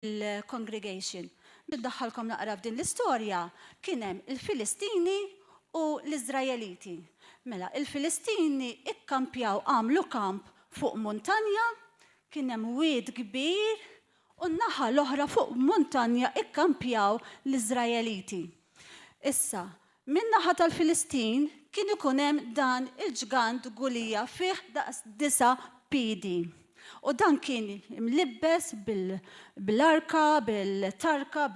Il-congregation. Niddaħħalkom naqra f'din l-istorja, kien hemm il-Filistini u l-Iżraeliti. Mela, il-Filistini ikkampjaw għamlu kamp fuq muntanja, kien hemm wied kbir, u n-naħa l-oħra fuq muntanja ikkampjaw l-Iżraeliti. Issa, min-naħa tal-Filistin kien ikun hemm dan il-ġgant Gulija fih daqs disa' piedi. U dan kien imlibbes bil-arka, bil-tarka,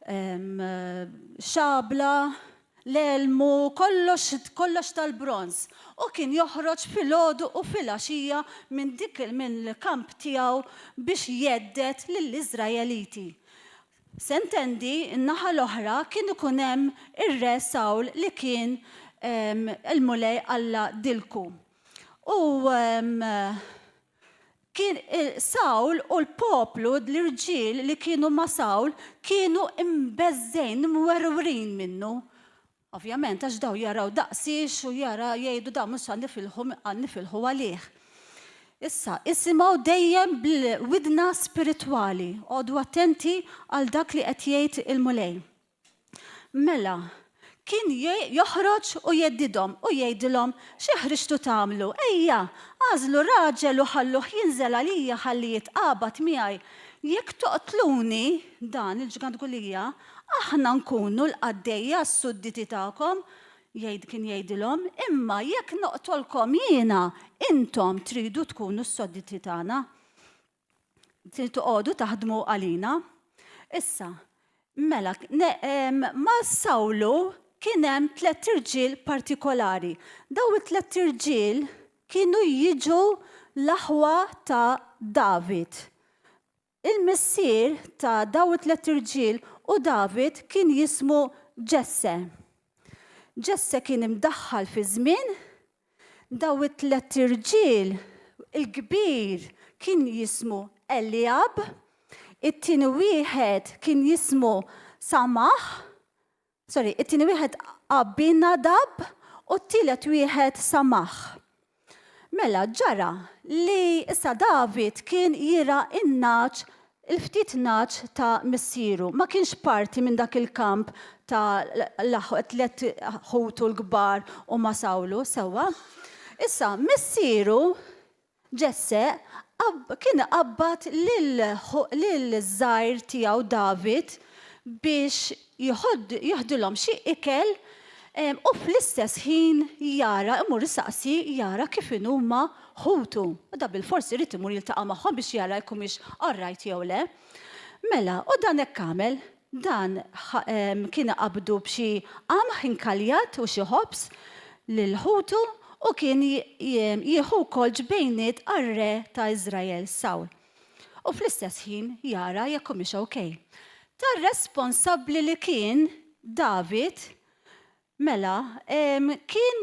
bil-xabla, l-elmu, kollox, kollox tal-bronż. U kien joħroġ filgħodu u filgħaxija minn dik mill-kamp tiegħu biex jhedded lill-Iżraeliti. Sentendi, in-naħa l-oħra kien ikun hemm ir-re Sawl li kien il-Mulej Alla dilku. U kien Sawl u l-poplu, l-irġiel li kienu ma' Sawl, kienu mbeżżgħin, imwerwrin minnu. Ovvjament għax dawn jaraw daqsiex u jara jgħidu dawn mhux sa nifilħu għal nifilħu għalih. Issa, isimgħu dejjem bil-widna spiritwali, oqogħdu attenti għal dak li qed jgħid il-Mulej. Mela, kien joħroġ u jheddidhom u jgħidilhom, Xi ħriġtu tagħmlu? Ejja, agħżlu raġel u ħalluh jinżel għalija ħalli jitqabad miegħi. Jekk toqtluni, dan il-ġgant Gulija, Aħna nkunu l-qaddejja s-sudditi tagħkom, jgħid kien jgħidilhom, imma jekk noqtolkom jiena, intom tridu tkunu s-sudditi tagħna. Tridu toqogħdu taħdmu għalina. Issa, mela, ma' Sawlu kien hemm tlett irġiel partikolari. Daw it-tlett irġiel kienu jiġu l-aħwa ta' David. Il-missier ta' dawn it-tlett irġiel u David kien jismu Ġesse. Ġesse kien imdaħħal fiż-żmien. Dawn it-tlett irġiel, il-kbir kien jismu Eliab, it-tieni wieħed kien jismu Samah, Sorry, it-tieni wieħed Abinadab u t-tielet wieħed Samah. Mela ġara li issa David kien jirgħa n-nagħaġ, il-ftit nagħaġ ta' missieru. Ma kienx parti minn dak il-kamp ta' l-tliet ħutu l-kbar u ma' Sawlu, sewwa. Issa missieru Ġesse kien iqabbad lill-żgħir tiegħu David biex jiħdilhom xi ikel u fl-istess ħin jara, imur isaqsi jara kif inhuma ħutu. U da bilfors irid imur jiltaqa' magħhom biex jara jekk humiex all right jew le. Mela, u dan hekk għamel. Dan kien iqabbdu b'xi qamħ inkaljat u xi ħobż lil ħutu u kien jieħu wkoll ġbejniet għar-re ta' Iżrael, Sawl. U fl-istess ħin jara jekk humiex okej. Ta' responsabbli li kien David, Mela, kien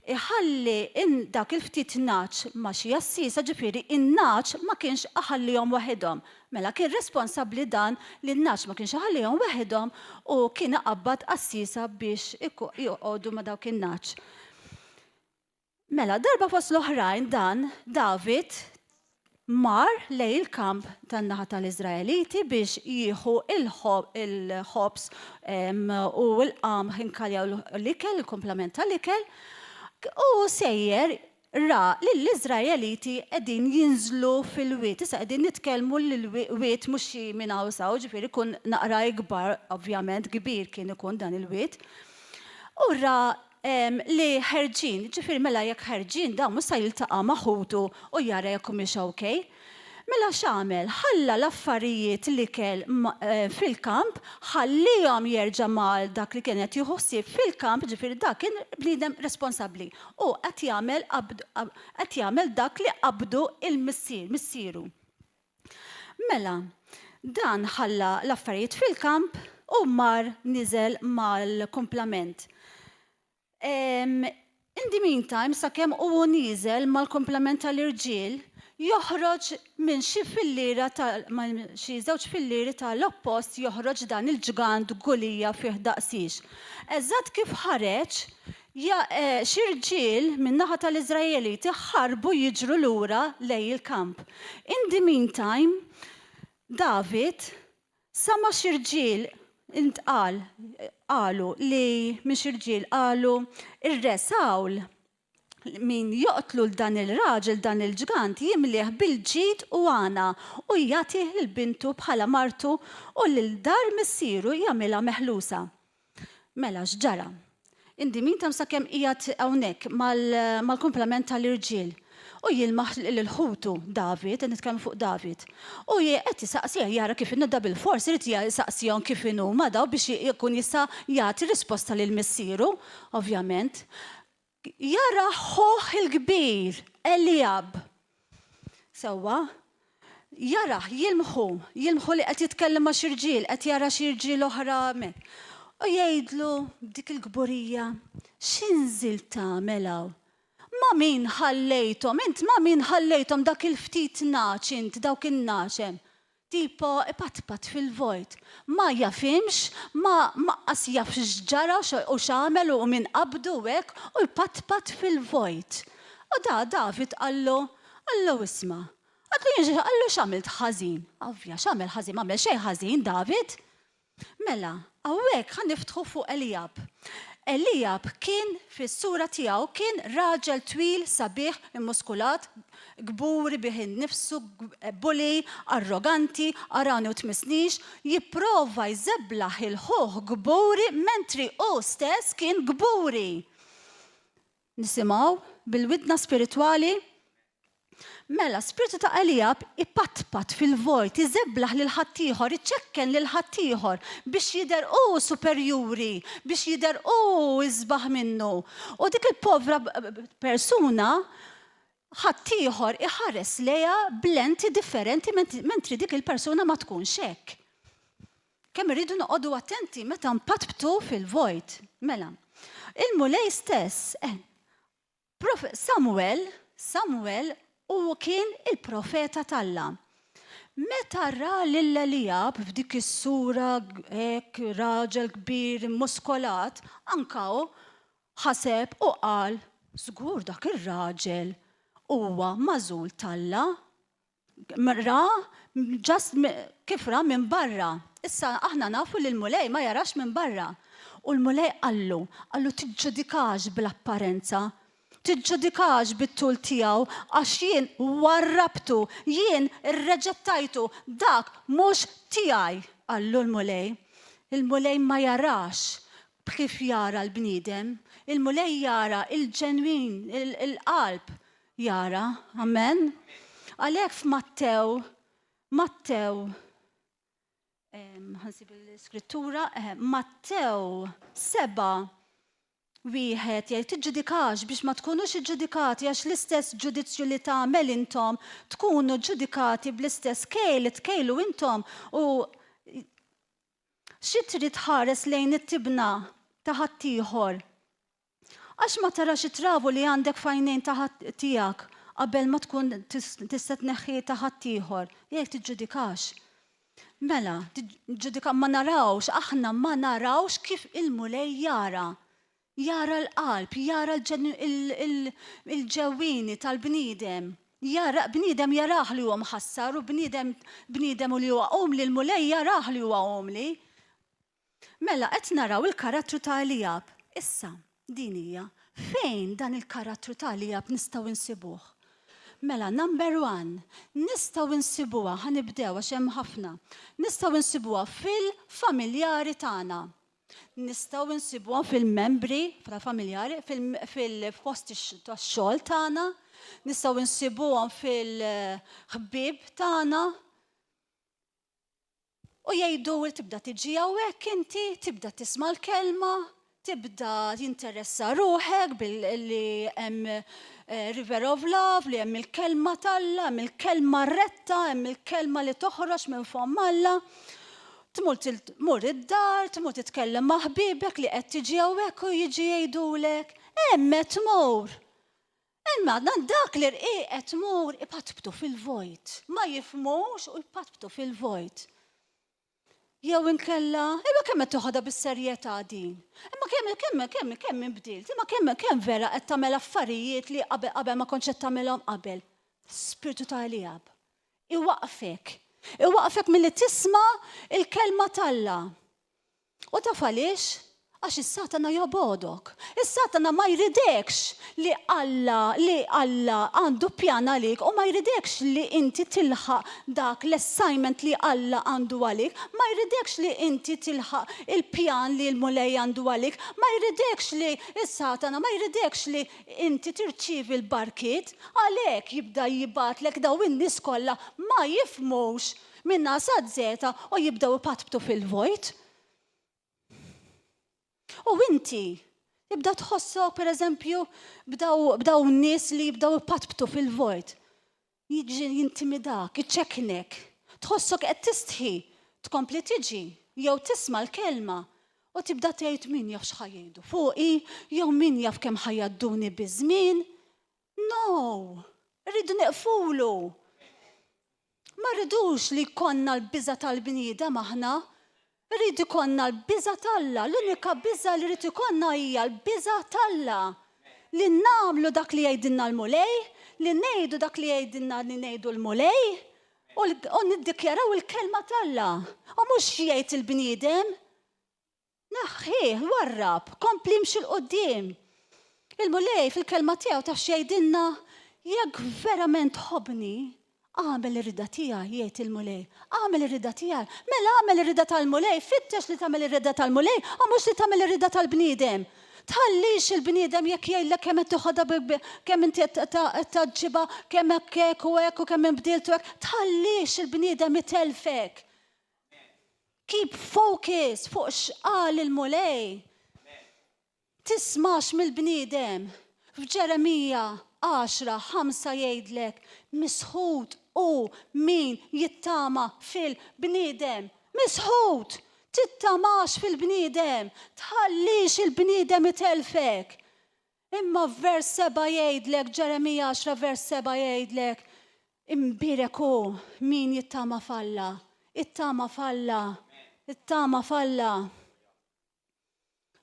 iħalli dak il-ftit nagħaġ ma' xi għassiesa, ġifieri n-nagħaġ ma kienx iħallihom waħidhom. Mela kien responsabbli dan li n-nagħaġ ma kienx iħallihom waħidhom u kien iqabbad għassiesa biex joqogħdu ma' dawk in-nagħaġ. Mela, darba fost l-oħrajn dan, David mar lejn il-kamp tan-naħa tal-Iżraeliti biex jieħu l-ħobż u l-qamħ inkaljaw l-ikel, il-kumplament tal-ikel, u sejjer ra lill-Iżraeliti qegħdin jinżlu fil-wied. Issa qegħdin nitkellmu l-wied mhux xi minn hawn s'hawn, ġifieri ikun naqra ikbar, ovvjament kbir kien ikun dan il-wied. U ra li ħerġin, ġifieri mela jekk ħerġin dawn mhux sa jiltaqa' ma' ħutu u jara jekk humiex ok. Mela x'għamel? Ħalla l-affarijiet l-ikel fil-kamp, ħalliehom jerġa' ma' dak li kien qed jieħu ħsieb fil-kamp, ġifieri dak kien bniedem responsabbli u qed jagħmel qed jagħmel dak li qabdu l-missier, missieru. Mela, dan ħalla l-affarijiet fil-kamp u mar niżel mal-kumplament. In the meantime, sakemm hu nieżel mal-kumplament tal-irġiel, joħroġ minn xi filliera ta' xi żewġ fillieri ta' l-oppost joħroġ dan il-ġgant Gulija fih daqsiex. Eżatt kif ħareġ, Ja, xi rġiel min-naħa tal-Iżraeliti ħarbu jiġru lura lejn il-kamp. In the meantime, David sama' xi rġiel intqal qalu li minn xi rġiel qalu r-re Sawl min joqtlu 'l dan il-raġel dan il-ġgant jimlieh bil-ġid u għana u jagħtih lil bintu bħala martu u lil dar missieru jagħmilha meħlusa. Mela x'ġara? In the meantime sakemm qiegħed hawnhekk mal-kumplament tal-irġiel u jilmaħ lil ħutu David, qed nitkellmu fuq David, u qed isaqsi jara kif inhu da bilfors irid jsaqsihom kif inhuma daw biex ikun jista' jagħti risposta lil missieru, ovvjament. Jara ħuh il-kbir, Eliab. Sewwa, jarah, jilmħu, jilmħu li qed jitkellem ma' xi rġiel, qed jara xi rġiel oħra hemmhekk. U jgħidlu b'dik il-kburija, X'inżilt tagħmel hawn? Ma' min ħallejthom? Int ma' min ħallejthom dak il-ftit nagħaġ int, dawk in-nagħaġ hemm? Tipo ipatpat fil-vojt. Ma jafhimx, ma aqqas jaf x'ġara u x'għamel u min qabdu u hekk, u jpatpat fil-vojt. U da David qallu, qallu isma'. Qaltlu jien qallu x'għamilt ħażin? Ovvja, x'għamel ħażin? M'għamel xejn ħażin David. Mela, hawnhekk ħa niftħu fuq Elijab. Elijab kien fis-sura tiegħu kien raġel twil, sabiħ, immuskulat, kburi bih innifsu, bully, arroganti, arani u tmissnix, jipprova jżeblaħ 'il ħuh kburi mentri hu stess kien kburi. Nisimgħu bil-widna spiritwali? Mela, spirtu ta' Eliab ipatpat fil-vojt, iżeblaħ lil ħaddieħor, iċekken lil ħaddieħor biex jidher hu superjuri, biex jidher hu isbaħ minnu. U dik il-povra persuna ħaddieħor iħares lejha b'lenti differenti mentri dik il-persuna ma tkunx hekk. Kemm irridu noqogħdu attenti meta npatptu fil-vojt. Mela, il-Mulej stess, eh, prof, Samuel, Samuel u kien il-profeta t'Alla. Meta ra lil Eliab f'dik is-sura hekk raġel kbir immuskolat, anka hu ħaseb u qal, żgur dak ir-raġel huwa magħżul t'Alla. Ra just kif ra minn barra. Issa aħna nafu li l-Mulej ma jarax minn barra. U l-Mulej qallu, qallu tiġġudikax bl-apparenza, tiġġudikax bit-tul tiegħu għax jien warrabtu, jien irreġettajtu, dak mhux tiegħi, qallu l-Mulej. Il-Mulej ma jarax kif jara l-bniedem, il-Mulej jara il-ġenwin, il-qalb jara. Amen. Għalhekk f'Mattew, Mattew, ħa nsib l-iskrittura, eh, Mattew 7:1 jgħid tiġġudikax biex ma tkunux iġġudikati għax l-istess ġudizzju li tagħmel intom tkunu ġudikati bl-istess kejl li tkejlu intom u xi trid tħares lejn it-tibna ta' ħaddieħor Għax ma tarax it-travu li għandek f'għajnejn ta' ħadd tiegħek qabel ma tkun tista' tneħħi ta' ħaddieħor, jekk tiġġudikax. Mela, tiġġudika ma narawx, aħna ma narawx kif il-Mulej jara. Jara l-qalb, jara l-ġewwieni tal-bniedem. Jara, bniedem jarah li huwa mħassar u bniedem bniedem u li huwa umli, l-Mulej jarah li huwa umli. Mela qed naraw il-karattru ta' Elijab. Issa, din hija, fejn dan il-karattru ta' Elijab nistgħu nsibuh? Mela, number one, nistgħu nsibuha, ħa nibdew għax hemm ħafna, nistgħu nsibuha fil-familjari tagħna. Nistgħu nsibuha fil-membri familjari, fil-post tax-xogħol tagħna, nistgħu nsibuhom fil-ħbieb tagħna, U jgħidu li tibda tiġi hawnhekk inti, tibda tisma' l-kelma, tibda jinteressa ruħek billi hemm eh, River of Love, li hemm il-kelma t'Alla, hemm il-kelma retta, hemm il-kelma li toħroġ minn fomm Alla. Tmur tmur id-dar, tmur titkellem ma' ħbiebek li qed tiġi hawnhekk u jiġi jgħidulek, hemm qed tmur. Imma dak li rqiq qed tmur ipatptu fil-vojt. Ma jifhmux u jpatptu fil-vojt. Jew inkella, imma kemm qed toħodha bis-serjetà din? Imma kemm kemm kemm kemm inbdilt? Imma kemm kemm vera qed tagħmel affarijiet li qabel qabel ma kontx qed tagħmilhom qabel? Spirtu ta' Eliab. Iwaqqfek. Iwaqqfek milli tisma' l-kelma t'Alla. U taf għaliex? Għax is-Satana jobgħodok. Is-Satana ma jridekx li Alla li Alla għandu pjan għalik u ma jridekx li inti tilħaq dak l-assignment li Alla għandu għalik, ma jridekx li inti tilħaq il-pjan li l-Mulej għandu għalik, ma jridekx li s-Satana ma jridekx li inti tirċievi l-barkiet. Għalhekk jibda jibgħatlek dawn in-nies kollha ma jifhmux minn A sa Z u jibdew ipatptu fil-vojt. U inti, tibda tħossok, per eżempju, b'dawn nies li jibdew ipatptu fil-vojt. Jiġi jintimidak, iċekknek. Tħossok qed tistħi, tkompli tiġi, jew tisma' l-kelma u tibda tgħid min jaf x'ħa jgħidu fuqi, jew min jaf kemm ħa jgħadduni biż-żmien. No! Irridu nieqfulu. Ma rridux li jkollna l-biża' tal-bniedem aħna. Irid ikollna l-biża' t'Alla. L-unika biża' li rrid ikollna hija l-biża' t'Alla. Li nagħmlu dak li jgħidilna l-Mulej, li ngħidu dak li jgħidilna li ngħidu l-Mulej, u niddikjaraw il-kelma t'Alla. U mhux x'jgħid il-bniedem. Neħħih, warrab, kompli imxi 'l quddiem. Il-Mulej fil-kelma tiegħu taf x'jgħidilna? Jekk verament tħobbni, agħmel ir-rieda tiegħi, jgħid il-Mulej. Agħmel ir-rieda tiegħi. Mela agħmel ir-rieda tal-Mulej, fittex li tagħmel ir-rieda tal-Mulej u mhux li tagħmel ir-rieda tal-bniedem. Tħallix il-bniedem jekk jgħidlek kemm qed toħodha kemm inti qed tgħaġġibha, kemm hekk hekk u hekk u kemm inbdilt u hekk. Tħallix il-bniedem itellfek. Keep focus fuq x'qal il-Mulej. Tismax mill-bniedem. F'Ġeremija 10:5 jgħidlek, Misħut hu min jittama fil-bniedem. Misħut! Tittamax fil-bniedem. Tħallix il-bniedem itellfek. Imma f'vers 7 jgħidlek, Ġeremija 10 vers 7 jgħidlek, Imbierek hu min jittama f'Alla, ittama f'Alla, ittama f'Alla.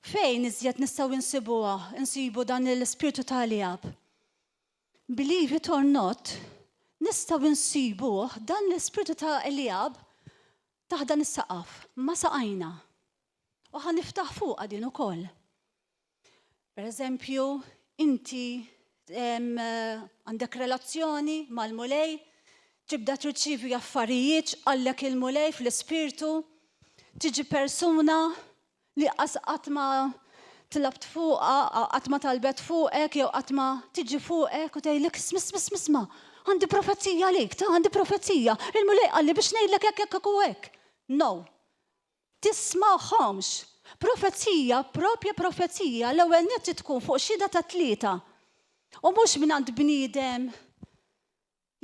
Fejn iżjed nistgħu insibuha, insibu dan l-ispirtu ta' Eliab? Believe it or not, nistgħu insibuh dan l-ispirtu ta' Eliab taħt dan is-saqaf, ma' saqajna. U ħa niftaħ fuqha din ukoll. Per eżempju, inti għandek relazzjoni mal-Mulej, tibda tirċievi affarijiet x'qallek il-Mulej fl-ispirtu, tiġi persuna li qas qatt ma tlabt fuqha, qatt ma talbet fuqek jew qatt ma tiġi fuqek u tgħidlek isma' isma' isma' isma' għandi profezija għalik, ta' għandi profezija, il-Mulej qalli biex ngħidlek hekk hekk u hekk. No. Tismagħhomx. Profezija, propja profezija, l-ewwel nett trid tkun fuq xhieda ta' tlieta. U mhux mingħand bniedem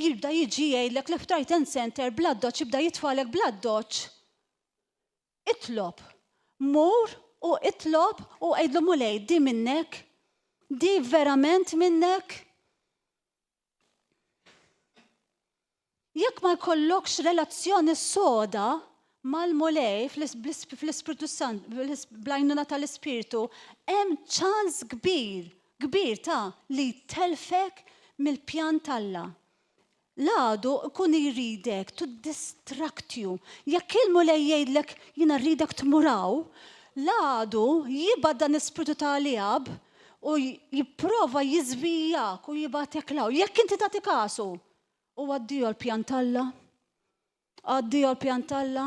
jibda jiġi jgħidlek left right and center bl-addoċċ jibda jitfagħlek bl-addoċċ. Itlob. Mur u itlob u għidlu Mulej di minnek? Di verament minnek? Jekk ma jkollokx relazzjoni soda mal-Mulej fl-Ispirtu Sant, bl-għajnuna tal-Ispirtu, hemm ċans kbir, kbir ta' li jtellfek mill-pjan t'Alla. L-għadu jkun jridek to distract you. Jekk il-Mulej jgħidlek jiena rridek tmur hawn, l-għadu jibgħat dan l-ispirtu ta' Eliab u jipprova jiżvijak u jibgħatek 'l hawn. Jekk inti tagħti kasu, u addio l-pjan t'Alla. Addio l-pjan t'Alla.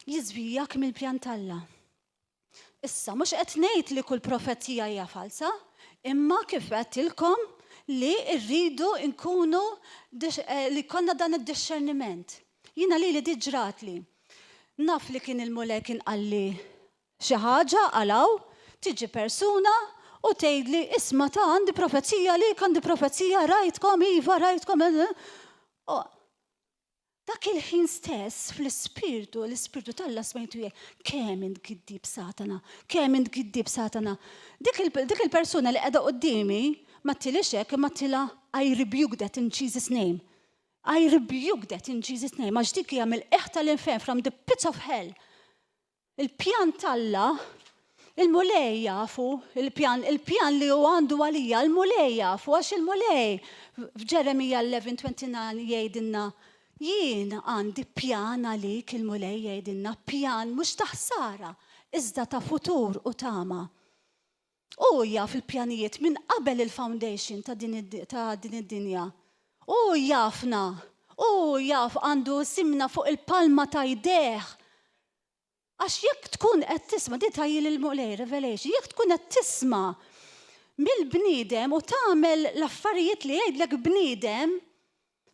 Jiżvijak mill-pjan t'Alla. Issa, mhux qed ngħid li kull profezija hija falsa, imma kif għedtilkom li rridu nkunu eh, li konna dan id-discerniment. Jiena lili di ġratli. Naf li kien il-Mulej kien qalli Xi ħaġa għal hawn, tiġi persuna u tgħidli, isma' ta' għandi profezija għalik, għandi profezija, rajtkom, iva, rajtkom. U dak il-ħin stess fl-ispirtu, l-ispirtu t'Alla smajtu jgħid, kemm int giddieb Satana, kemm int giddieb Satana. Dik il-persuna li qiegħda quddiemi ma tilix hekk imma tilha I rebuke that in Jesus name. I rebuke that in Jesus name għax dik hija mill-qiegħ tal-infern from the pits of hell. Il-pjan t'Alla, il-Mulej jafu, il-pjan, il-pjan li hu għandu għalija, il-Mulej jafu, għax il-Mulej f'Ġeremija 11:29 jgħidilna, Jien għandi pjan għalik il-Mulej jgħidilna, pjan mhux ta' ħsara, iżda ta' futur u tama. Hu jaf il-pjanijiet minn qabel il-foundation ta' din id-dinja. Hu jafna. Hu jaf għandu isimna fuq il-palma ta' jdejh. Għax jekk tkun qed tisma', din tgħajjili l-Mulej, revelation, jekk tkun qed tisma' mill-bniedem u tagħmel l-affarijiet li jgħidlek bniedem,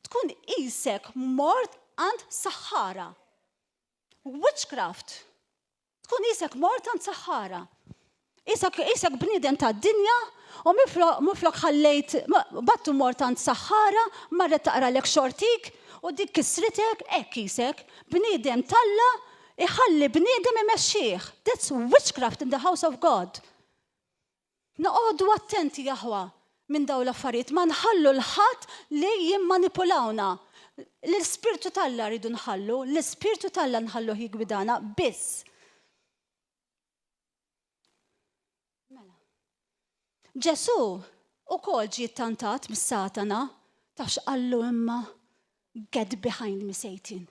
tkun qisek mort għand saħħara. Witchcraft. Tkun qisek mort għand saħħara. Qisek qisek bniedem tad-dinja u minflok ħallejt battu mort għand saħħara, marret taqralek xortik u dik kissritek, hekk qisek. Bniedem t'Alla iħalli bniedem imexxih. That's witchcraft in the house of God. Noqogħdu attenti aħwa minn dawn l-affarijiet, ma nħallu 'l ħadd li jimmanipulawna. L-Ispirtu t'Alla rridu nħallu, l-Ispirtu t'Alla nħalluh jiggwidana biss. Mela. Ġesù ukoll ġie ttantat mis-Satana, taf x'qallu imma? Get behind me, Satan.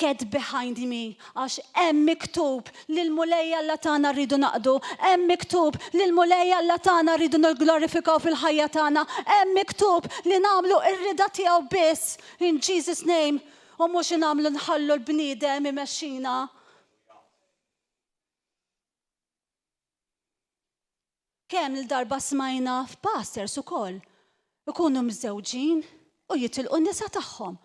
Get behind me, għax hemm miktub li l-Mulej Alla tagħna rridu naqdu, hemm miktub li l-Mulej Alla tagħna rridu nigglorifikaw fil-ħajja tagħna, hemm miktub li nagħmlu r-rieda tiegħu biss, in Jesus name, u mhux nagħmlu nħallu l-bniedem imexxina. Kemm-il darba smajna f'pastors ukoll ikunu miżżewġin u jitilqu n-nisa tagħhom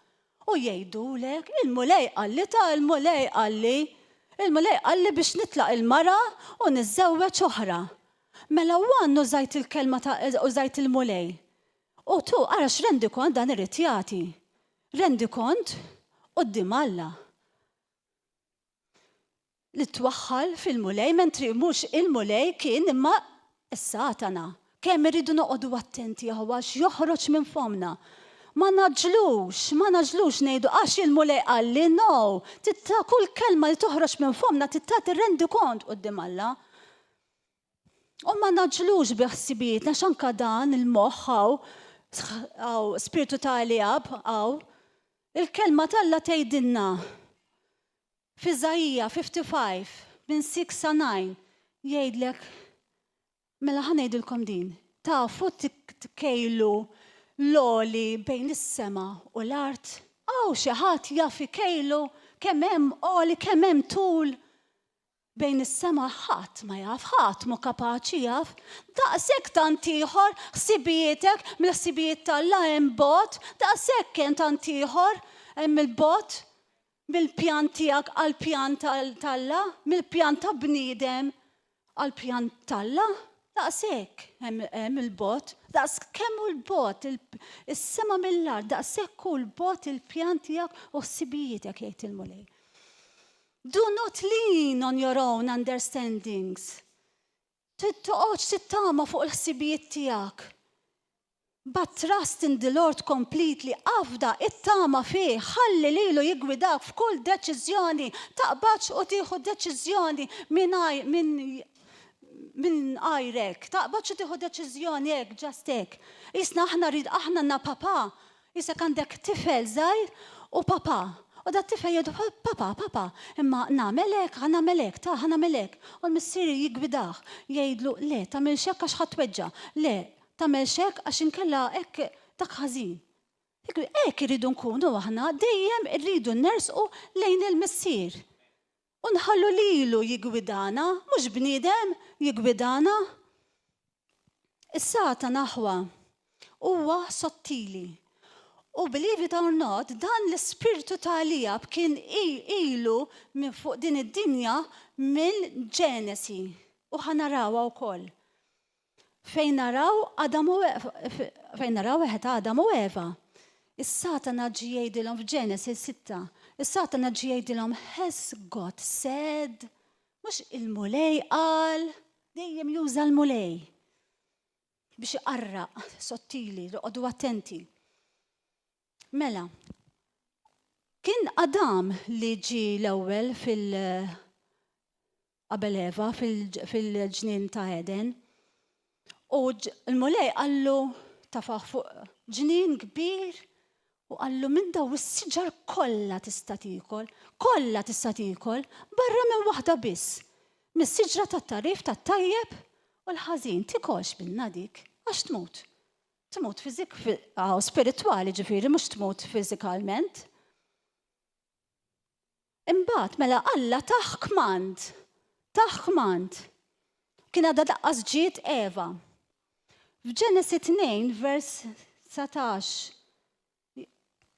u jgħidulek, il-Mulej qalli ta' il-Mulej qalli, il-Mulej qalli biex nitlaq il-mara u niżżewweġ oħra. Mela one użajt il-kelma ta' użajt il-Mulej. U two ara x'rendikont dan irid jagħti. Rendikont quddiem Alla. Li twaħħal fil-Mulej mentri mhux il-Mulej kien imma s-Satana. Kemm irridu noqogħdu attenti aħwa x'joħroġ minn fommna. Ma ngħaġġlux, ma ngħaġġlux ngħidu għax il-Mulej qalli, no! Trid kull kelma li toħroġ minn fommna trid tagħti rendikont quddiem Alla. U ma ngħaġġlux bi ħsibijietna għax anke dan il-moħħ hawn, hawn spirtu ta' Eliab hawn. Il-kelma t'Alla tgħidilna F'Iżaija 55, minn 6 sa 9, jgħidlek, Mela ħa ngħidilkom din, tafu tkejlu l-għoli bejn is-sema u l-art? Hawn xi ħadd jaf ikejlu kemm hemm għoli, kemm hemm tul bejn is-sema? Ħadd ma jaf, ħadd mhu kapaċi jaf. Daqshekk tant ieħor ħsibijietek mill-ħsibijiet t'Alla hemm bogħod, daqshekk hemm tant ieħor hemm il-bogħod. Mill-pjan tiegħek għall-pjan t'Alla, mill-pjan ta' bniedem għall-pjan t'Alla, daqshekk hemm il-bogħod, daqs kemm hu l-bogħod is-sema mill-art, daqshekk hu l-bogħod il-pjan tiegħek u ħsibijietek jgħid il-Mulej. Do not lean on your own understandings. Toqgħodx tittama fuq il-ħsibijiet tiegħek. But trust in the Lord completely, afda, ittama fih, ħalli lilu jiggwidak f'kull deċiżjoni, taqbadx u tieħu deċiżjoni mingħajr minn minn għajrek, taqbadx u tieħu deċiżjoni hekk just hekk. Qisna aħna rrid aħna għandna papà Isek għandek tifel żgħir u papà. U dat-tifel jgħidu, Papà, papà, imma nagħmel hekk, ħa nagħmel hekk, ta, ħa nagħmel hekk. U l-missier jiggwidah, jgħidlu, Le, tagħmilx hekk għax ħa tweġġa'. Le, tagħmelx hekk għax inkella hekk dak ħażin. Hekk irridu nkunu aħna, dejjem irridu nersqu lejn il-Missier. U nħallu lilu jiggwidana, mhux bniedem jiggwidana. Is-Satana aħwa huwa sottili. U believe it or not, dan l-ispirtu ta' Eliab kien ilu minn fuq din id-dinja mill-Ġenesi. U ħa narawha wkoll. Fejn naraw Adam u fejn naraw eħe ta' Adam u Eva. Is-Satana ġie jgħidilhom f'Ġenesi sitta, is-Satana ġie jgħidilhom has God said? Mhux il-Mulej qal, dejjem juża l-Mulej biex iqarraq sottili, oqogħdu attenti. Mela, kien Adam li ġie l-ewwel fil- qabel Eva fil-ġnien ta' Eden. U l-Mulej qallu tafah fuq ġnien kbir. U qallu minn daw is-siġar kollha tista' tiekol, kollha tista' tiekol, barra minn waħda biss. Mis-siġra tat-tagħrif tat-tajjeb u l-ħażin, tikolx minnha dik, għax tmut. Tmut fiżik, spiritwali ġifieri, mhux tmut fiżikalment. Imbagħad mela Alla tah kmand, tah kmand. Kien għadha daqqas ġiet Eva. F'Ġenesi 2 vers 19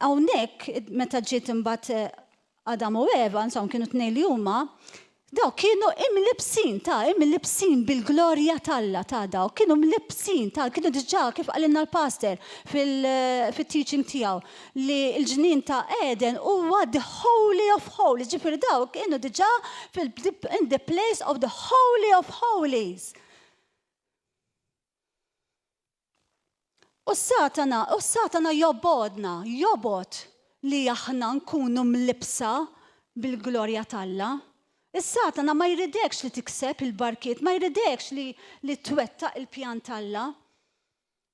hawnhekk meta ġiet imbagħad eh, Adam u Eva, insomma kienu tnejn li huma, Dawk kienu imlibbsin, ta' imlibbsin bil-glorja t'Alla, ta' dawk kienu mlibbsin, ta' kienu diġà kif qalilna l-pastor fil-teaching tiegħu li l-ġnien ta' Eden huwa the holy of holies, ġifieri dawk kienu diġà in the place of the holy of holies. U s-Satana, u s-Satana jobgħodna, jobgħod li aħna nkunu mlibbsa bil-glorja t'Alla. Is-Satana ma jridekx li tikseb il-barkiet, ma jridekx li, li twettaq il-pjan t'Alla.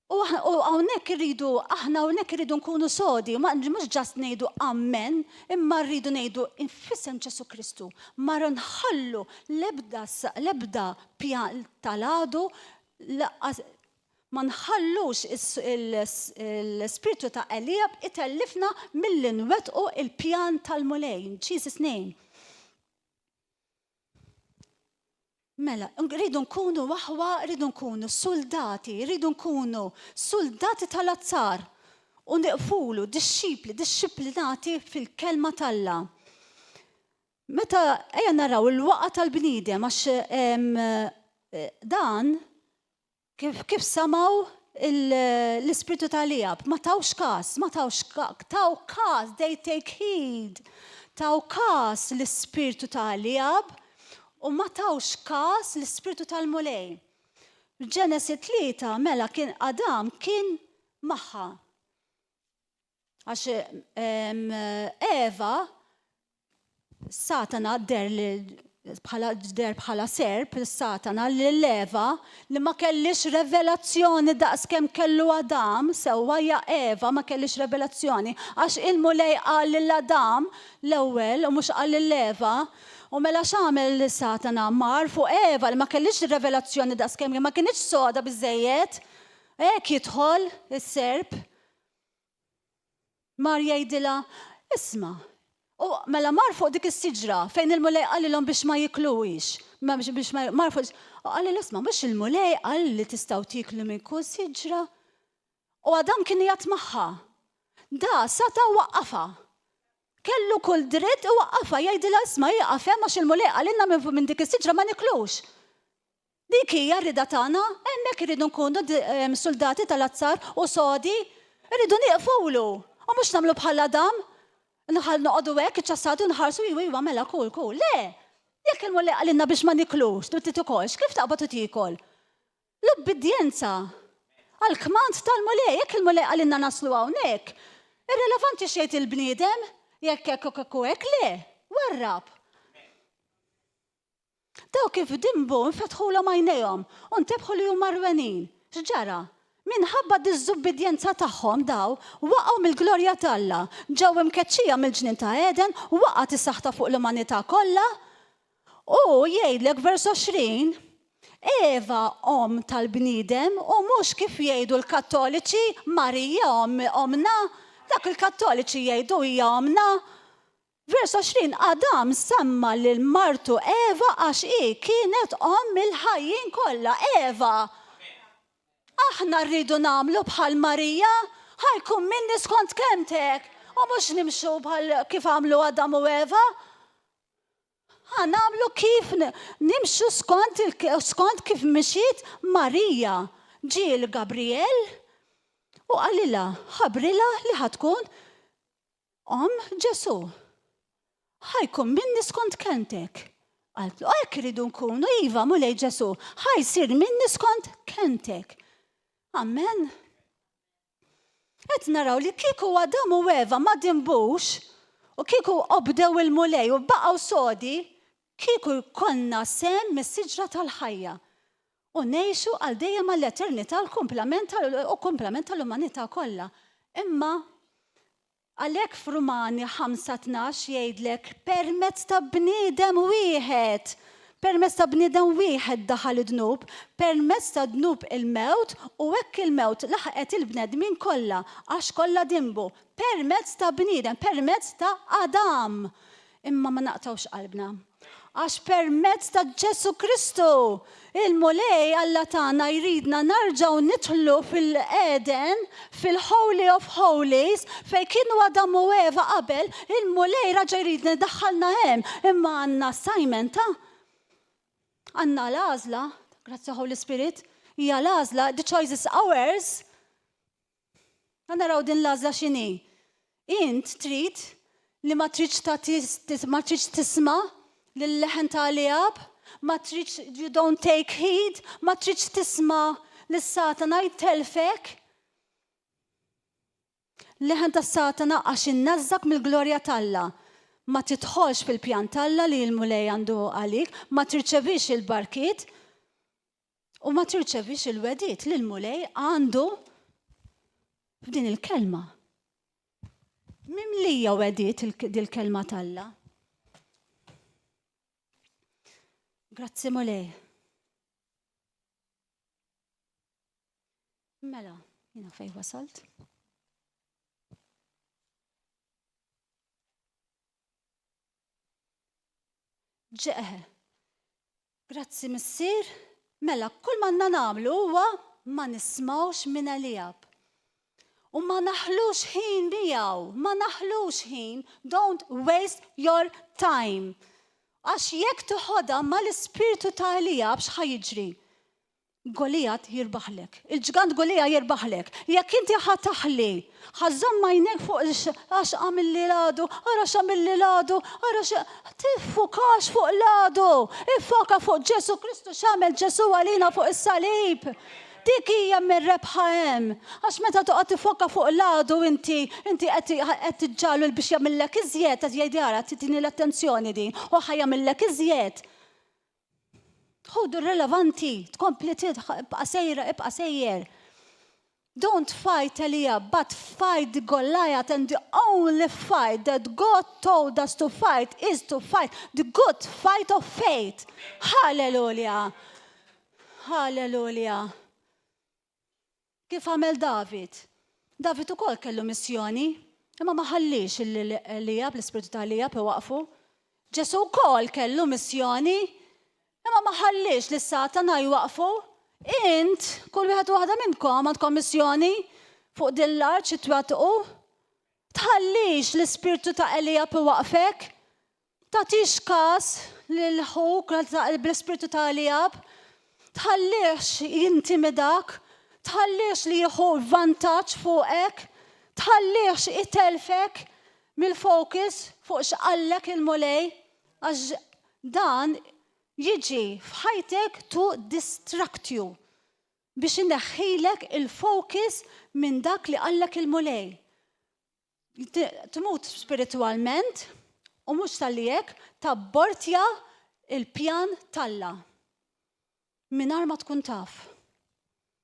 U hawnhekk irridu, aħna hawnhekk irridu nkunu sodi, ma mhux just ngħidu amen, imma rridu ngħidu f'isem Ġesù Kristu. Ma nħallu l-ebda l-ebda pjan tal-għadu Ma nħallux l-ispirtu ta' Eliab itellifna milli nwettqu il-pjan tal-Mulej. In Jesus name. Mela, rridu nkunu aħwa, rridu nkunu suldati, rridu nkunu suldati tal-azzar u niqfulu dixxipli, dixxiplinati fil-kelma t'Alla. Meta ejja naraw il-waqa tal-bniedem għax dan Kif, kif samgħu l-ispirtu ta' Eliab, ma tawx kas, ma tawx taw kas, they take heed. Taw kas l-ispirtu ta' Eliab u ma tawx kas l-ispirtu tal-Mulej. F'Ġenesi 3 mela kien Adam kien magħha. Għax Eva Satana deher li bħala deher bħala serp Satana lil Eva li ma kellhiex revelazzjoni daqs kemm kellu Adam, sewwa ja Eva ma kellhiex revelazzjoni għax il-Mulej qal lil Adam l-ewwel u mhux qal lil Eva. U mela x'għamel Satana? Mar fuq Eva li ma kellhiex revelazzjoni daqs kemm ma kinitx soda biżżejjed. Hekk jidħol is-serp. Mar jgħidilha, Isma'. U mela mar fuq dik is-siġra fejn il-Mulej qalilhom biex ma jikluhiex. Biex ma mar fuq u qalilha, Isma' mhux il-Mulej qal li tistgħu tieklu minn kull siġra? U Adam kien qiegħed magħha. Da sata' waqqafha. Kellu kull dritt iwaqqafha, jgħidilha, Isma' ieqaf hemm għax il-Mulej qalilna minn dik is-siġra ma niklux. Dik hija r-rieda tagħna, hemmhekk irridu nkunu suldati tal-azzar u sodi, irridu nieqfulu u mhux nagħmlu bħal Adam, noqogħdu hekk iċċassati u nħarsu iwa iwa mela kul kul. Le! Jekk il-Mulej qalilna biex ma niklux, u tikolx, kif taqbad u tiekol? L-ubbidjenza għall-kmand tal-Mulej, jekk il-Mulej qalilna naslu hawnhekk, irrelevanti x'jgħid il-bniedem, jekk hekk u hekk u hekk, le, warrab. Dawk kif dinbu nfetħulhom għajnejhom u ntebħu li huma rwenin. X'ġara? Minħabba d-diżubbidjenza tagħhom daw waqgħu mill-glorja t'Alla, ġew imkeċċija mill-ġnien ta' Għeden, waqgħet is-saħta fuq l-umanità kollha. U jgħidlek vers 20, Eva omm tal-bniedem u mhux kif jgħidu l-Kattoliċi, Marija omm ommna. Dak il-Kattoliċi jgħidu hija ommna. Vers 20, Adam semma lil martu Eva għax hi kienet omm il-ħajjin kollha. Eva! Aħna rridu nagħmlu bħal Marija, ħa jkun minni skont kelmtek, u mhux nimxu bħal kif għamlu Adam u Eva. Ħa nagħmlu kif nimxu skont, skont kif mxiet Marija. Ġie l-Gabriel u qalilha, ħabbrilha li ħa tkun Omm Ġesù, Ħa jkun minni skont kelmtek. Qaltlu, Hekk irridu nkunu, iva, Mulej Ġesù, ħa jsir minni skont kelmtek. Amen. Qed naraw li kieku Adam u Eva ma dinbux u kieku obdew il-Mulej u baqgħu sodi, kieku jkollna sehem mis-siġra tal-ħajja u ngħixu għal dejjem għall-eternità l-kumplament u kumplament tal-umanità kollha. Imma. Għalhekk f'Rumani 5:12 jgħidlek permezz ta' bniedem wieħed, permezz ta' bniedem wieħed daħal id-dnub, permezz ta' dnub il-mewt u hekk il-mewt laħqet il-bnedmin kollha għax kollha dinbu. Permezz ta' bniedem, permezz ta' Adam. Imma ma naqtgħux qalbna. Għax permezz ta' Ġesù Kristu, il-Mulej Alla tagħna jridna narġgħu nidħlu fil-Għeden, fil-Holy of Holies, fejn kienu Adam u Eva qabel, il-Mulej raġa' jridna jdaħħalna hemm. Imma għandna assignment, ta? Għandna l-għażla, grazzi Holy Spirit, hija l-għażla, the choice is ours. Ħa naraw din l-għażla x'inhi. Int trid li ma tridx tagħti ma tridx tisma' lil-leħen ta' Eliab, ma tridx you don't take heed, ma tridx tisma' lis-Satana jtellfek. Leħen tas-Satana għax innażżak mill-glorja t'Alla. Ma tidħolx fil-pjan t'Alla li l-Mulej għandu għalik, ma tirċevix il-barkiet, U ma tirċevix il-wegħdiet li l-Mulej għandu f'din il-kelma. Mimlija wegħdiet dil-kelma t'Alla. Grazzi Mulej. Mela, jina fej wasalt. Ġeħe. Grazzi Missier, mela kull m'għandna nagħmlu huwa ma nismgħux minn Eliab. U ma naħlux ħin miegħu, ma naħlux ħin, don't waste your time. Għax jekk toħodha mal-ispirtu ta' Eliab x'ħa jiġri? Golijat jirbaħlek. Il-ġgant Golija jirbaħlek. Jekk inti ħa taħli, ħa żżomm għajnejk fuq għax għamilli l-għadu, ara x'għamilli l-għadu, ara x'. Tiffukax fuq l-għadu, iffoka fuq Ġesù Kristu x'għamel Ġesù għalina fuq is-salib. Dik hija mir-rebħa hemm. Għax meta toqgħod tiffoka fuq l-għadu inti, inti qed tiġġagħlu biex jagħmillek iżjed, qed jgħid ara titini l-attenzjoni din u ħa jagħmillek iżjed. Ħudu relevanti, tkompli ibqa' sejra, ibqa' sejjer. Don't fight Eliab, but fight the Goliath and the only fight that God told us to fight is to fight the good fight of faith. Hallelujah! Hallelujah! Kif għamel David? David ukoll kellu missjoni, imma ma ħalliex lil Eliab, l-ispirtu ta' Eliab iwaqqfu. Ġesù wkoll kellu missjoni, imma ma ħalliex lis Satana jwaqqfu. Int, kull wieħed u waħda minnkom għandkom missjoni fuq din l-art xi twettqu. Tħallix l-ispirtu ta' Eliab iwaqqfek. Tagħtix kas lil ħuk bl-ispirtu ta' Eliab. Tħallihx jintimidak. Tħallihx li jieħu vantaġġ fuqek. Tħallihx itellfek mill-focus fuq x'qallek il-Mulej għax dan jiġi f'ħajtek to distract you biex ineħħilek il-focus minn dak li qallek il-Mulej. Tmut spiritwalment u mhux talli hekk, tabbortja l-pjan t'Alla mingħajr ma tkun taf.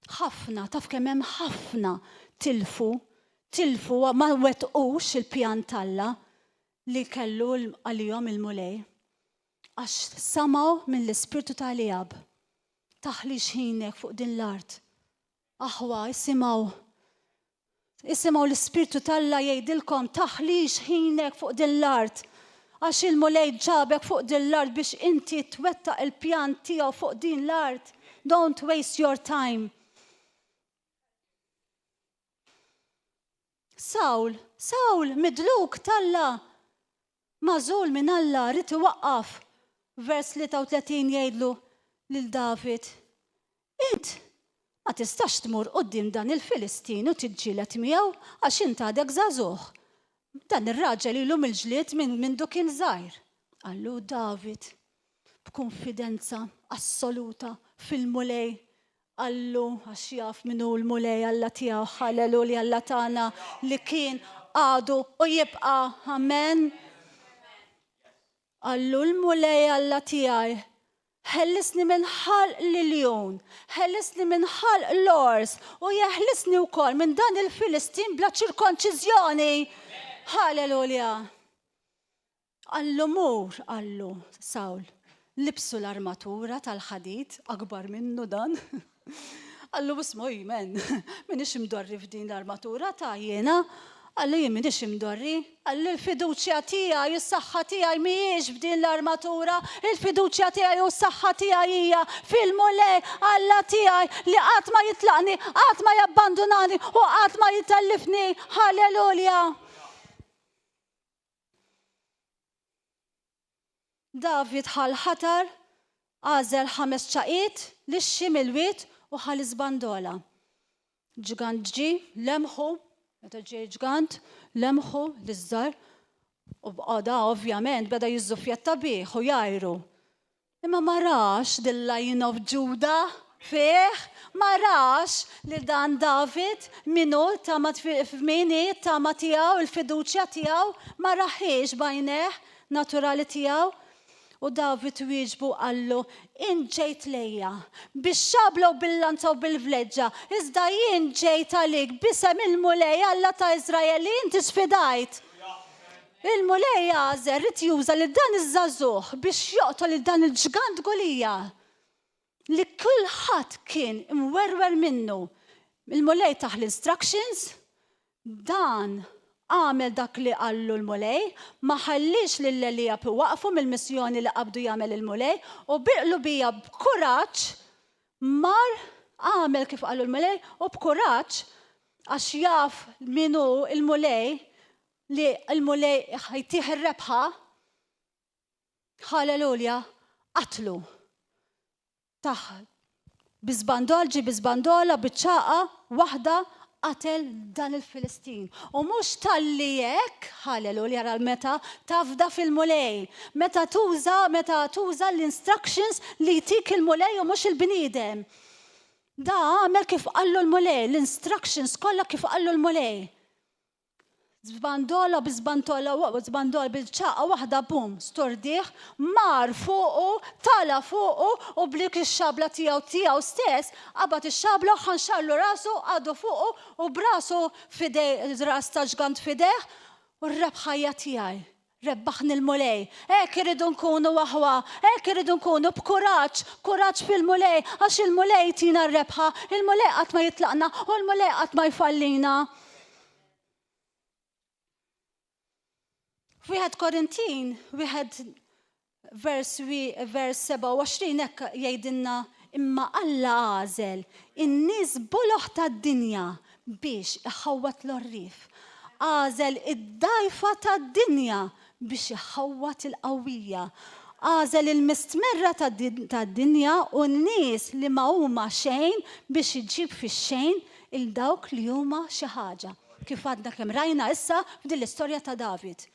Ħafna, taf kemm hemm ħafna tilfu, tilfu ma wettqux il-pjan t'Alla li kellu għalihom il-Mulej. Għax samgħu mill-ispirtu ta' Eliab. Taħlix ħinek fuq din l-art. Aħwa, isimgħu Isimgħu l-Ispirtu t'Alla jgħidilkom, taħlix ħinek fuq din l-art, għax il-Mulej ġabek fuq din l-art biex inti twettaq il-pjan tiegħu fuq din l-art. Don't waste your time. Sawl, Sawl, midluk t'Alla, magħżul minn Alla, ried iwaqqaf. Vers 33 jgħidlu lil David, Int ma tistax tmur quddiem dan il-Filistin u tiġġieled miegħu għax int għadek żagħżugħ. Dan ir-raġel ilu mill-ġlied minn mindu kien żgħir. Qallu David b'kunfidenza assoluta fil-Mulej. Qallu għax jaf min hu l-Mulej Alla tiegħu, ħalelulja Alla tagħna li kien, għadu u jibqa'. Amen. Qallu l-Mulej Alla tiegħi, Ħellisni minn ħalq l-iljun, ħellisni minn ħalq l-ors, u jeħlisni wkoll minn dan il-Filistin bla ċirkonċiżjoni. Halleluja! Qallu mur, qallu Sawl. Libsu l-armatura tal-ħadid, akbar minnu dan. Qallu isma' men, m'iniex imdorri f'din l-armatura ta' jiena. Qallu jien m'iniex imdorri. Qallu l-fiduċja tiegħi u s-saħħa tiegħi mhijiex f'din l-armatura, il-fiduċja tiegħi u s-saħħa tiegħi hija fil-Mulej Alla tiegħi li qatt ma jitlaqni, qatt ma jabbandunani u qatt ma jitellifni. Halleluja! David ħa l-ħatar, għażel ħames ċaqiet, lixxi mill-wied u ħa l-iżbandola. Ġgant ġie, lemħu, meta ġie ġgant, lemħu liż-żgħar, u bqada ovvjament beda jiżżuffjetta bih u jgħajru. Imma ma rax lil Lion of Judah fih, ma rax lil dan David, min hu, t-tama f'min hi t-tama tiegħu, il-fiduċja tiegħu, ma rahiex b'għajnejh naturali tiegħu. U David wieġbu u qallu, Int ġejt lejja bix-xabla u bil-lanza u bil-vleġġa, iżda jien ġejt għalik b'isem il-Mulej Alla ta' Iżrael li inti sfidajt. Il-Mulej għażel, ried juża lil dan iż-żagħżugħ biex joqtol lil dan il-ġgant Gulija li kulħadd kien imwerwer minnu. Il-Mulej tah l-instructions, dan għamel dak li qallu l-Mulej, ma ħalliex lil Elijab iwaqqfu mill-missjoni li qabdu jagħmel il-Mulej u bil-qlubija b'kuraġġ mar għamel kif qallu l-Mulej u b'kuraġġ għax jaf min hu l-Mulej li l-Mulej ħa jtih ir-rebħa, halleluja, qatlu. Tah bi żbandol, ġie bi żbandola, biċ-ċagħqa waħda qatel dan il-Filistin. U mhux talli hekk, halleluja, ara meta tafda fil-Mulej, meta tuża, meta tuża l-instructions li jtik il-Mulej u mhux il-bniedem. Da għamel kif qallu l-Mulej, l-instructions kollha kif qallu l-Mulej. Żbandola bi żbantola żbandola bil-ċagħqa waħda bum, stordih, mar fuqu, tala' fuqu u b'dik ix-xabla tiegħu tiegħu stess, qabad ix-xabla u ħanxarlu rasu, qagħdu fuqu u b'rasu f'idej ras ta' ġgant f'idejh u r-rebħa hija tiegħi. Rebbaħni l-Mulej. Hekk irridu nkunu aħwa, hekk irridu nkunu b'kuraġġ, kuraġġ fil-Mulej, għax il-Mulej jtina r-rebħa, il-Mulej qatt ma jitlaqna u l-Mulej qatt ma jfallina. F'Wieħed Korintin, wieħed vers, vers 27 hekk jgħidilna imma Alla għażel in-nies boloh tad-dinja biex iħawwad l-għorrief. Għażel id-dgħajfa tad-dinja biex iħawwad il-qawwija. Għażel il-mistmerra tad-dinja u n-nies li ma huma xejn biex iġib fix-xejn 'il dawk li huma xi ħaġa, kif għadna kemm rajna issa f'din l-istorja ta' David.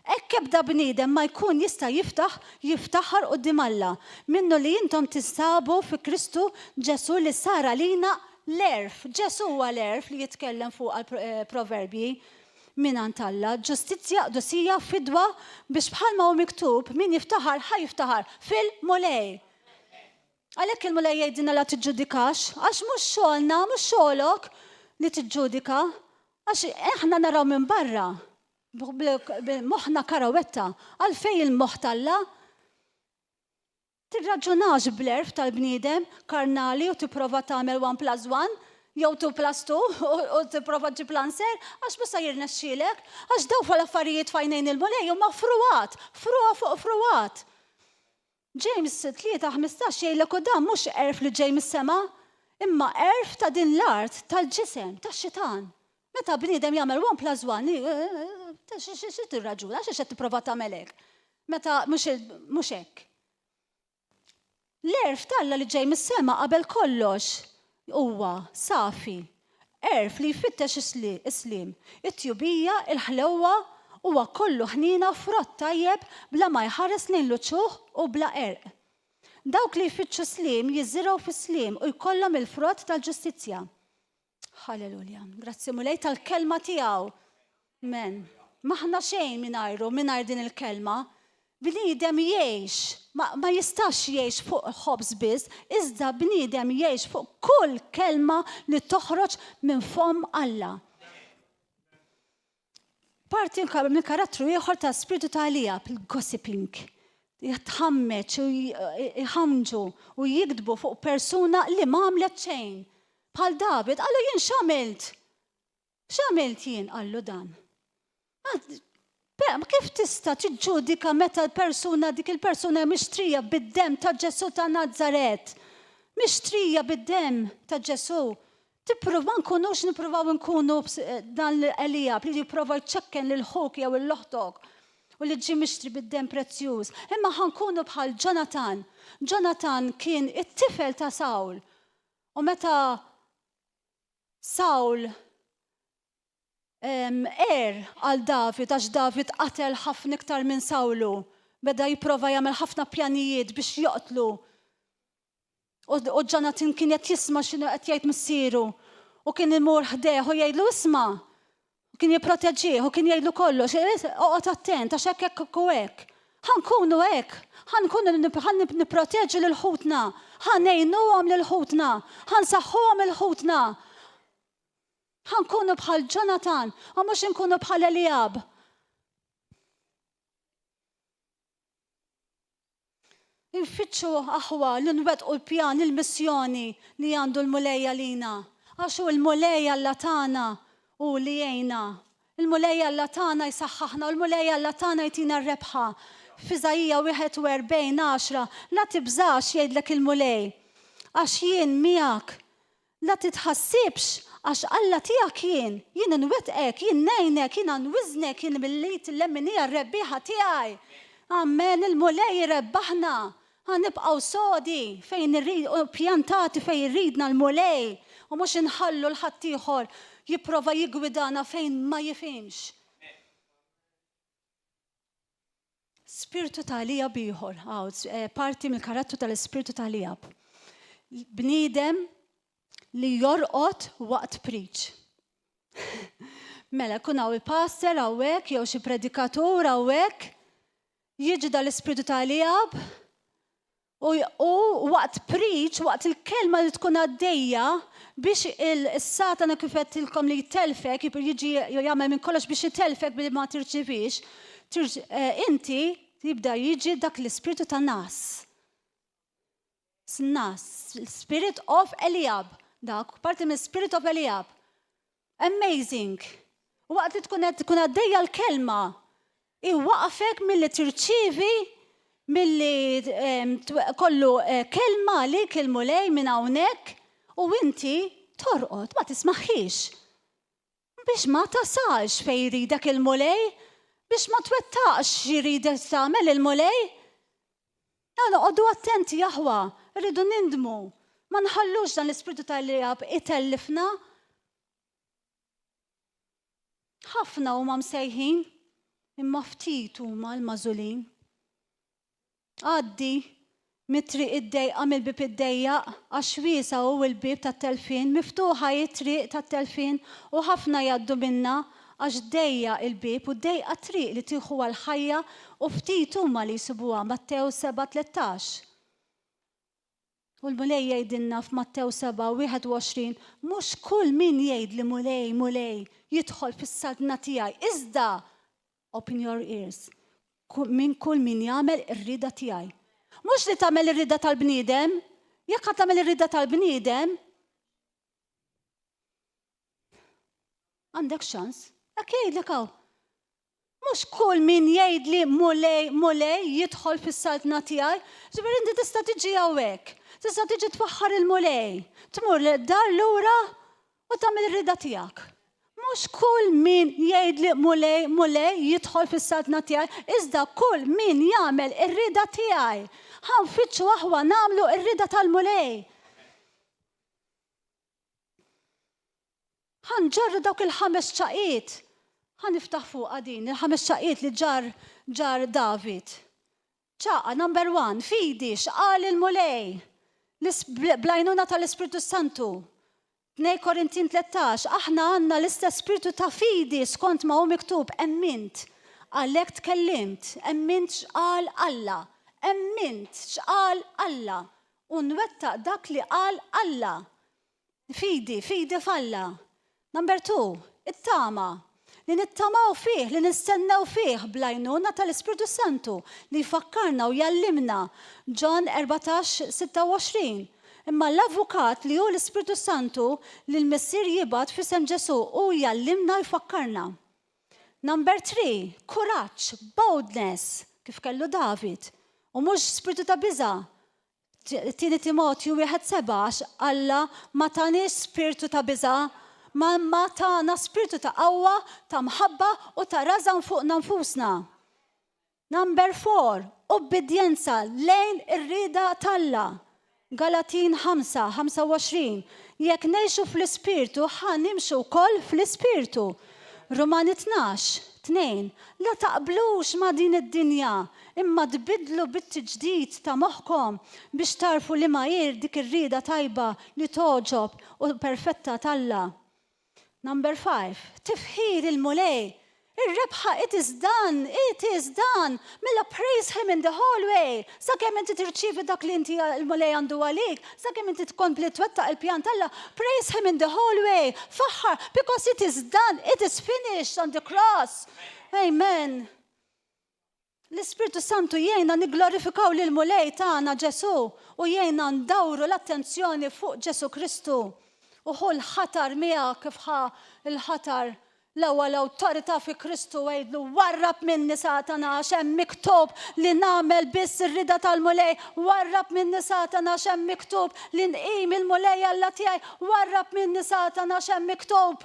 Hekk ebda bniedem ma jkun jista' jiftaħ jiftaħar quddiem Alla, minnu li intom tinsabu fi Kristu Ġesù li sar għalina l-għerf. Ġesù huwa l-għerf li jitkellem fuqha l-Proverbji mingħand Alla, ġustizzja, qdusija, fidwa, biex bħalma hu miktub, min jiftaħar ħa jiftaħar fil-Mulej. Għalhekk il-Mulej jgħidilna la tiġġudikax, għax mhux xogħolna, mhux xogħolok li tiġġudika, għax aħna naraw minn barra, b'moħħna karawetta, għalfejn il-moħħ t'Alla? Tirraġunax bl-għerf tal-bniedem karnali u tipprova tagħmel one plus one jew two plus two u tipprova ġġib l-answer, għax mhux se jirnexxielek, għax dawk l-affarijiet f'għajnejn il-Mulej huma frugħat, frugħa fuq frugħat. James 3:15 jgħidlek u dan mhux għerf li ġej mis-sema, imma għerf ta' din l-art, tal-ġisem, tax-xitan. Meta bniedem jagħmel one plus one, xi tirraġuna, xi qed tipprova tagħmel hekk. Meta mhux hekk. L-għerf t'Alla li ġej mis-sema qabel kollox huwa safi, Għerf li jfittex is-sliem, it-tjubija, il-ħlewwa, huwa kollu ħniena u frott tajjeb bla ma jħares lejn l-uċuħ u bla qerq. Dawk li jfittxu s-sliem jiżirgħu fis-sliem u jkollhom il-frott tal-ġustizzja. Halleluja. Grazzi Mulej tal-kelma tiegħu. Amen. M'aħna xejn mingħajru, mingħajr din il-kelma. Bniedem jgħix, ma, ma jistax jgħix fuq ħobż biss, iżda bniedem jgħix fuq kull kelma li toħroġ minn fomm Alla. Parti minn karattru ieħor ta' spiritu ta' Eliab, il-gossiping. Jitħammeġ u jħammġu u jigdbu fuq persuna li ma għamlet xejn. Bħal David, qallu jien x'għamilt? X'għamilt jien? qallu dan. Kif tista' tiġġudika meta l-persuna dik il-persuna mixtrija bid-demm ta' Ġesù ta' Nazaret? Mixtrija bid-demm ta' Ġesù. Tipprova nkunux nippruvaw nkunu dan Eliab li jipprova jċekken lil ħuk jew lil oħtok u li ġie mixtri bid-demm prezzjuż. Imma ħa nkunu bħal Ġonatan. Ġonatan kien it-tifel ta' Sawl. U meta Sawl għer għal David għax David qatel ħafna iktar minn Sawlu, beda jipprova jagħmel ħafna pjanijiet biex joqtlu. U Ġonatan kien qed jisma' x'inhu qed jgħid missieru u kien imur ħdejh u jgħidlu isma'. U kien jipproteġih u kien jgħidlu kollox, oqgħod attent għax hekk hekk u hekk. Ħa nkunu hekk, ħa nkunu ħa nipproteġu lil ħutna, ħa ngħinuhom lil ħutna, ħa nsaħħuhom lil ħutna. Ħa nkunu bħal Ġonatan u mhux inkunu bħal Eliab. Infittxu, aħwa, li nwettqu l-pjan, il-missjoni li għandu l-Mulej għalina. Għax hu l-Mulej Alla tagħna hu li jgħinna. Il-Mulej Alla tagħna jsaħħaħna u l-Mulej Alla tagħna jtina r-rebħa. F'Iżaija 41, 10, La tibżax, jgħidlek il-Mulej, għax jien miegħek. La titħassibx, għax Alla tiegħek jien, jien inwettqek, jien ngħinek, jiena nwiżnek, jien mill-id il-lemminija r-rebbieħa tiegħi. Amen, il-Mulej irebbaħna. Ħa nibqgħu sodi fejn irrid u pjantati fejn iridna l-Mulej u mhux inħallu 'l ħaddieħor jipprova jiggwidana fejn ma jifhimx. Spirtu ta' Eliab ieħor, eh, parti mill-karattru tal-ispirtu ta' Eliab. Bniedem li jorqod waqt preach. Mela, kun hawn il-pastor hawnhekk jew xi predikatur hawnhekk, jiġi dal-ispirtu ta' Eliab, U waqt preach, waqt il-kelma li tkun għaddejja, biex il-Satana kif għedtilkom li jtellfek, jiġi jagħmel minn kollox biex itellfek billi ma tirċivix, inti jibda jiġi dak l-ispirtu ta' nas. Nas, spirit of Eliab, dak, parti minn spirit of Eliab. Amazing! Waqt li tkun qed tkun għaddejja l-kelma, iwaqfek milli tirċievi milli kollu eh, kelma għalik il-Mulej minn hawnhekk u inti torqod ma tismaħħiex. Biex ma tasalx fejn jridek il-Mulej, biex ma twettaqx x'iridek tagħmel il-Mulej. Noqogħdu attenti aħwa, rridu nindmu. Ma nħallux dan l-ispirtu tal-liab itellifna. Ħafna huma msejħin, imma ftit huma l-magħżulin. Għaddi mit-triq id-dejqa mill-bieb id-dejjaq, għax wiesa' hu l-bieb tat-telfien, miftuħa hi t-triq tat-telfien u ħafna jgħaddu minnha, għax dejjaq il-bieb u dejqa t-triq li tieħu għall-ħajja u ftit huma li jsibuha, Mattew 7:13. U l-Mulej jgħidilna f'Mattew 7:21, Mhux kull min jgħidli Mulej, Mulej, jidħol fis-saltna tiegħi, iżda, open your ears, min kull min jagħmel ir-rieda tiegħi. Mhux li tagħmel ir-rieda tal-bniedem, jekk ħa tagħmel ir-rieda tal-bniedem, għandek ċans. Hekk jgħidlek hawn. Mhux kull min jgħidli Mulej, Mulej jidħol fis-saltna tiegħi. Ġifieri inti tista' tiġi hawnhekk, tista' tiġi tfaħħar il-Mulej, tmur dar lura u tagħmel ir-rieda tiegħek. Mhux kull min jgħidli Mulej, Mulej jidħol fis-saltna tiegħi, iżda kull min jagħmel ir-rieda tiegħi. Ħa nfittxu aħwa nagħmlu r-rieda tal-Mulej. Ħa nġorru dawk il-ħames ċaqiet. Ħa niftaħ fuqha din, il-ħames ċaqiet li ġarr ġarr David. Ċaqa number one, fidi, x'qal il-Mulej? Bl-għajnuna tal-Ispirtu Santu. 2 Korintin 13, aħna għandna l-istess spirtu ta' fidi skont ma hu miktub, emmint. Għalhekk tkellimt, emmint x'qal Alla. Emmint x'qal Alla. U nwettaq dak li qal Alla. Fidi, fidi f'Alla. Number two, it-tama. Li nittamaw fih, li nistennew fih bl-għajnuna tal-Ispirtu Santu li jfakkarna u jgħallimna, Ġwann 14, 26. Imma l-Avukat li hu l-Ispirtu Santu li l-Missier jibgħat f'isem Ġesù, hu jgħallimna u jfakkarna. Number 3, kuraġġ, boldness, kif kellu David. U mhux spirtu ta' biża'. Tieni Timotju wieħed seba' għax Alla ma taniex spirtu ta' biża', ma imma tana spirtu ta' qawwa, ta' mħabba u ta' rażan fuqna nfusna. Number 4, ubbidjenza lejn ir-rieda t'Alla. Galatin 5, 25, Jekk ngħixu fl-Ispirtu, ħa nimxu wkoll fl-Ispirtu. Rumani 12, 2, La taqblux ma' din id-dinja, imma tbiddlu bit-tiġdid ta' moħħkom biex tagħrfu liema hi dik ir-rieda tajba li togħġob u perfetta t'Alla. Number 5, tifħir il-Mulej. Ir-rebħa it is done, it is done. Mela praise him in the hallway. Sakemm inti tirċievi dak li inti l-Mulej għandu għalik, sakemm inti tkompli twettaq il-pjan t'Alla, praise him in the hallway. Faħħar, because it is done, it is finished on the cross. Amen. L-Ispirtu Santu jgħinna nigglorifikaw lill-Mulej tagħna Ġesù u jgħinna ndawru l-attenzjoni fuq Ġesù Kristu. U ħu l-ħatar miegħek kif ħa l-ħatar l-ewwel awtorità fi Kristu għidlu warrab minni Satana għax hemm miktub li nagħmel biss ir-rieda tal-Mulej, warrab minni Satana għax hemm miktub li nqim il-Mulej Alla tiegħi, warrab minni Satana għax hemm miktub.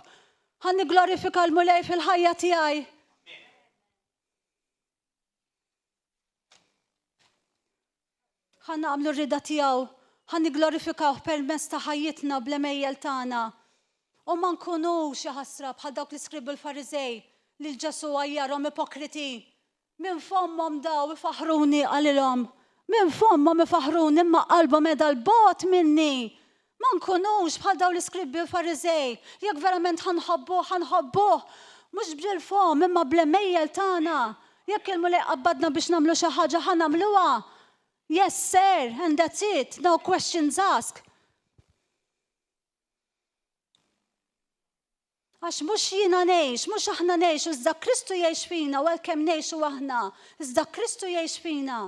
Ħa nigglorifika l-Mulej fil-ħajja tiegħi. Ħa nagħmlu r-rieda tiegħu, ħa nigglorifikawh permezz ta' ħajjitna bl-għemejjel tagħna. U ma nkunux, jaħasra, bħal dawk l-iskribi u l-Fariżej li 'l Ġesù għajjarhom ipokriti. Minn fommhom daw ifaħħruni, qalilhom. Minn fommhom ifaħħruni imma qalbhom qiegħda 'l bogħod minni. Ma nkunux bħal dawn l-iskribi u l-Fariżej. Jekk verament ħa nħobbuh, ħa nħobbuh mhux bil-fomm imma bl-għemejjel tagħna. Jekk il-Mulej qabbadna biex nagħmlu xi ħaġa ħa nagħmluha. Yes sir, and that's it, no questions asked. Għax mhux jiena ngħix, mhux aħna ngħixu, iżda Kristu jgħix fina, u għalkemm ngħixu aħna, iżda Kristu jgħix fina.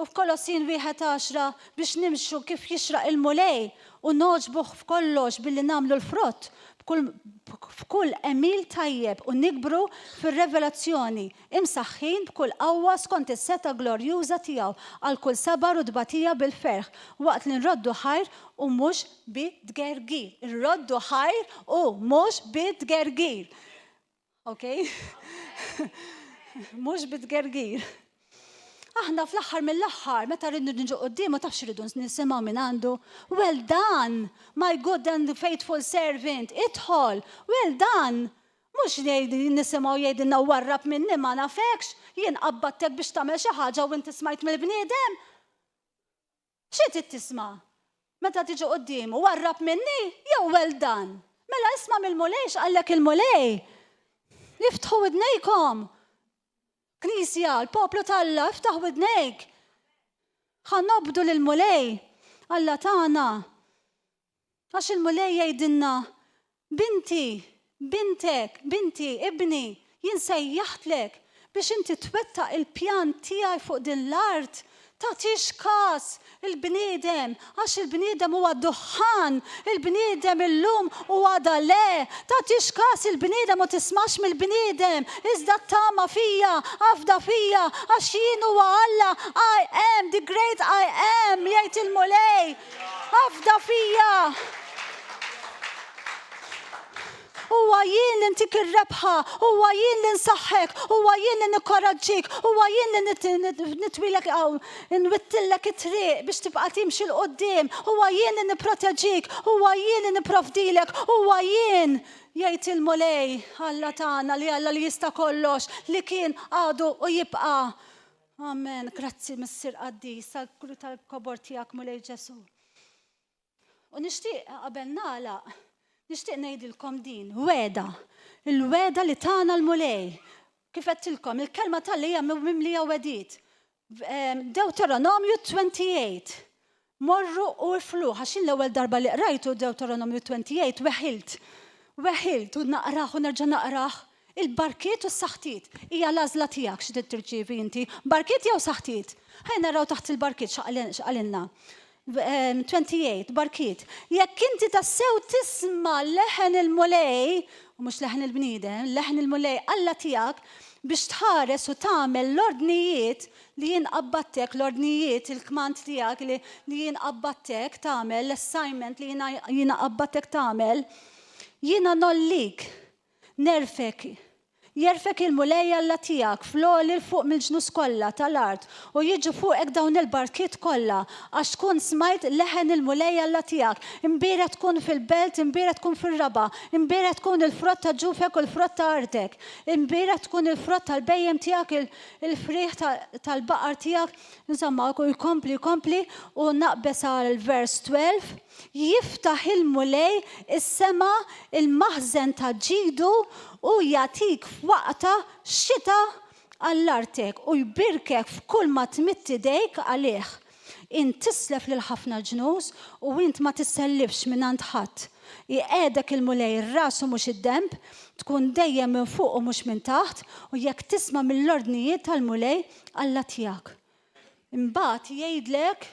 U f'Kolossin wieħed għaxra biex nimxu kif jixraq il-Mulej u nogħġbuh f'kollox billi nagħmlu l-frott f'kull għemil tajjeb u nikbru fir-revelazzjoni imsaħħin b'kull qawwa skont is-setgħa glorjuża tiegħu għal kull sabar u tbatija bil-ferħ, waqt li nroddu ħajr u mhux bi tgergir. Irroddu ħajr u mhux bi tgergir. Ok? Mhux bi tgergir. Aħna fl-aħħar mill-aħħar, meta rridu niġu quddiemu taf x'ridu nisimgħu minn għandu? Well done, my good and faithful servant, idħol, well done. Mhux nisimgħu jgħidilna warrab minni ma nafekx, jien qabbadtek biex tagħmel xi ħaġa u inti smajt mill-bniedem. Xi trid tisma' meta tiġi quddiemu, warrab minni jew well done? Mela isma' mill-Mulej x'qallek il-Mulej. Iftħu widnejkom. Knisja, l-poplu t'Alla, iftaħ widnejk. Ħa nobdu lill-Mulej, Alla tagħna. Għax il-Mulej jgħidilna, Binti, bintek, binti, ibni, jien sejjaħtlek biex inti twettaq il-pjan tiegħi fuq din l-art. Tagħtix kas il-bniedem, għax il-bniedem huwa duħħan, il-bniedem illum u għada le. Tagħtix kas il-bniedem u tismax mill-bniedem, iżda ttama fija, afda fija, għax jien huwa Alla, I am the great I am, jgħid il-Mulej. Afda fija! Huwa jien li ntik ir-rebħa, huwa jien li nsaħħek, huwa jien li nikkoraġġik, huwa jien li nitwilek nwittillek it-triq biex tibqa' timxi 'l quddiem, huwa jien li nipproteġik, huwa jien li nipprovdilek, huwa jien, jgħid il-Mulej, Alla tagħna li Alla li jista' kollox, li kien, għadu u jibqa'. Amen. Grazzi Missier Qaddis tal-kobor tiegħek Mulej Ġesu. U nixtieq qabel nagħlaq, nixtieq ngħidilkom din, wegħda, il-wegħda li tana l-Mulej. Kif għedtilkom, il-kelma t'Alla hija mimlija wegħdiet. Deuteronomju 28. Morru u ifluh, għax jien l-ewwel darba li qrajtu Deuteronomju 28 weħilt. Weħilt u naqrah u nerġa' naqrah. Il-barkiet u s-saħtiet. Hija l-għażla tiegħek xi trid tirċievi inti, barkiet jew saħtiet. Ħa naraw taħt il-barkiet x'qalilna. 28, barkiet. Jekk inti tassew tisma' leħen il-Mulej, u mhux leħen il-bniedem, leħen il-Mulej Alla tiegħek, biex tħares u tagħmel l-ordnijiet li jien qabbadtek, l-ordnijiet, il-kmand tiegħek li, li jien qabbadtek tagħmel, l-assignment li jiena jiena qabbadtek tagħmel, jiena nollik, nerfek, Jerfgħek il-Mulej Alla tiegħek fl-għoli 'l fuq mill-ġnus kollha ta' l-art, u jiġu fuqek dawn il-barkiet kollha, għax tkun smajt leħen il-Mulej Alla tiegħek. Imbierek tkun fil-belt, imbierek tkun fir-raba', imbierek tkun il-frott ta' ġufek u l-frott ta' artek, imbierek tkun il-frott tal-bhejjem tiegħek, il-frieħ tal-baqar tiegħek, insomma, u jkompli, jkompli, u naqbeż għal vers 12, Jiftaħ il-Mulej is-sema, il-maħżen ta' ġidu, u jagħtik f'waqtha xita għall-artek, u jbierkek f'kull ma tmidd idejk għalih. Int tislef lil ħafna ġnus, u int ma tissellifx mingħand ħadd. Iqiegħdek il-Mulej ir-ras u mhux id-denb, tkun dejjem minn fuq u mhux minn taħt, u jekk tisma' mill-ordnijiet tal-Mulej Alla tiegħek. Imbagħad jgħidlek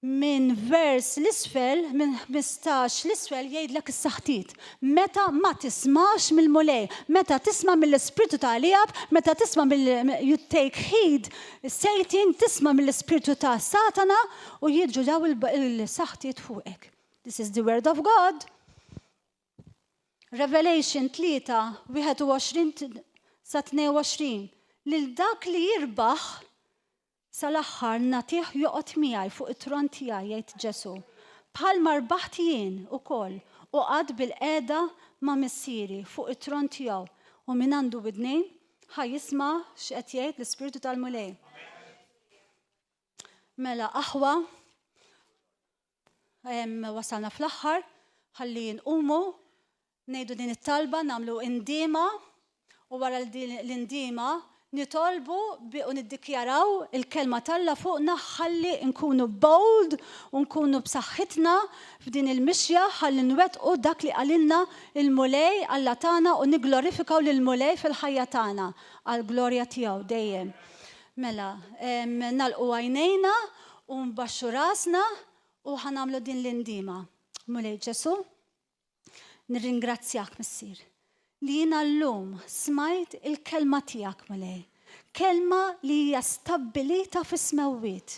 Minn vers 'l isfel, minn 15 'l isfel jgħidlek is-saħtiet. Meta ma tismax mill-Mulej, meta tisma' mill-ispirtu ta' Eliab, meta tisma' mill you take heed Satan, tisma' mill-ispirtu ta' Satana u jiġu daw il-saħtiet fuqek. This is the word of God. Revelation 3, 21 sa 22. Lil dak li jirbaħ Sal-aħħar nagħtih joqgħod miegħi fuq it-tron tiegħi, jgħid Ġesù, bħalma rbaħt jien ukoll u qgħadt bilqiegħda ma' Missieri fuq it-tron tiegħu. U min għandu widnejn, ħa jisma' x'qed jgħid l-Ispirtu tal-Mulej. Mela, aħwa, wasalna fl-aħħar, ħalli nqumu, ngħidu din it-talba, nagħmlu indiema, u wara l-indiema nitolbu u niddikjaraw il-kelma t'Alla fuqna ħalli nkunu bold u nkunu b'saħħitna f'din il-mixja ħalli nwettqu dak li qalilna il-Mulej Alla tagħna u nigglorifikaw lill-Mulej fil-ħajja tagħna għall-glorja tiegħu dejjem. Mela, nagħlqu għajnejna u nbaxxu rasna u ħa nagħmlu din l-indiema. Mulej Ġesù, nirringrazzjak Missier li jiena llum smajt il-kelma tiegħek Mulej. Kelma li hija stabbilita fis-smewwiet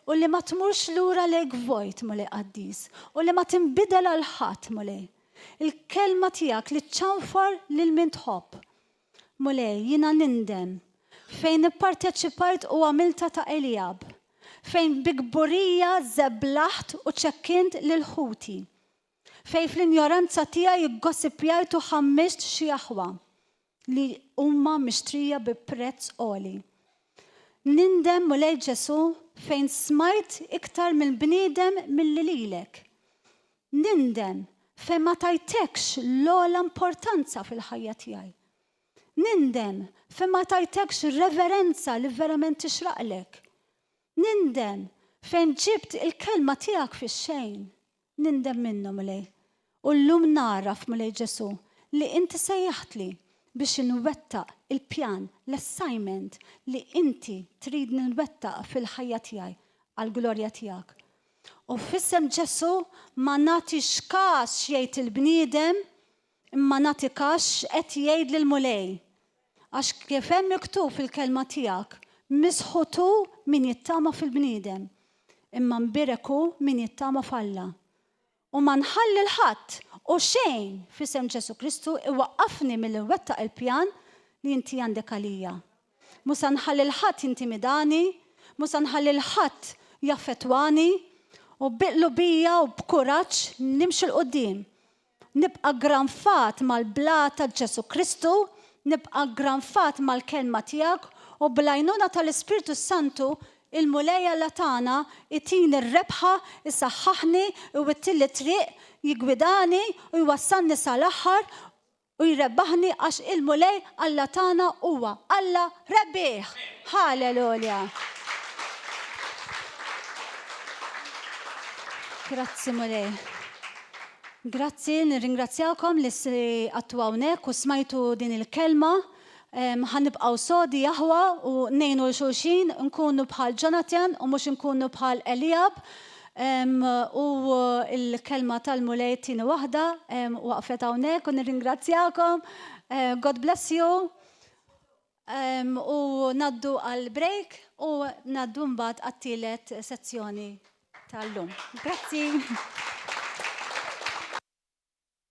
u li ma tmurx lura lejk vojt Mulej qaddis u li ma tinbidel għal ħadd Mulej. Il-kelma tiegħek li ċċanfar lil min tħobb. Mulej, jiena nindem fejn ipparteċipajt u għamiltha ta' Eliab, fejn bi kburija żeblaħt u ċekkint lil ħuti, fejn fl-injoranza tiegħi ggossipjajt u ħammiġt xi aħwa li huma mixtrija bi prezz għoli. Nindem, Mulej Ġesù, fejn smajt iktar mill-bniedem milli lilek. Nindem fejn ma tajtekx l-ogħla importanza fil-ħajja tiegħi. Nindem fejn ma tajtekx reverenza li verament tixraqlek. Nindem fejn ġibt il-kelma tiegħek fix-xejn. Nindem minnu, Mulej. U llum nagħraf, Mulej Ġesù, li inti sejjaħtli biex inwettaq il-pjan, l-assignment li inti tridni nwettaq fil-ħajja tiegħi għall-glorja tiegħek. U f'isem Ġesù ma nagħtix kas x'jgħid il-bniedem, imma nagħti kas x'qed jgħidli l-Mulej. Għax kif hemm miktub fil-kelma tiegħek, misħut hu min jittama fil-bniedem, imma mbierek hu min jittama f'Alla. U ma nħalli 'l ħadd u xejn f'isem Ġesù Kristu iwaqqafni milli nwettaq il-pjan li inti għandek għalija. Mhu sa nħalli 'l ħadd jintimidani, mhu sa nħalli 'l ħadd jaffettwani, u bi qlubija u b'kuraġġ nimxi 'l quddiem. Nibqa' ggranfat mal-blata Ġesù Kristu, nibqa' ggranfat mal-Kelma tiegħek u bl-għajnuna tal-Ispirtu s-Santu, il-Mulej Alla tagħna jtini r-rebħa, isaħħaħni, iwittilli t-triq, jiggwidani u jwassalni sal-aħħar u jrebbaħni għax il-Mulej Alla tagħna huwa Alla rebbieħ! Ħalelulja! Grazzi Mulej. Grazzi, nirringrazzjakom li qgħadtu hawnhekk u smajtu din il-kelma. Ħa nibqgħu sodi, aħwa, u ngħinu 'l xulxin, nkunu bħal Jonathan u mhux nkunu bħal Eliab. U il-kelma tal-Mulej tieni waħda waqfet hawnhekk u nirringrazzjakom. God bless you. U ngħaddu għal break u ngħaddu mbagħad għat-tielet sezzjoni tal-lum. Grazzi.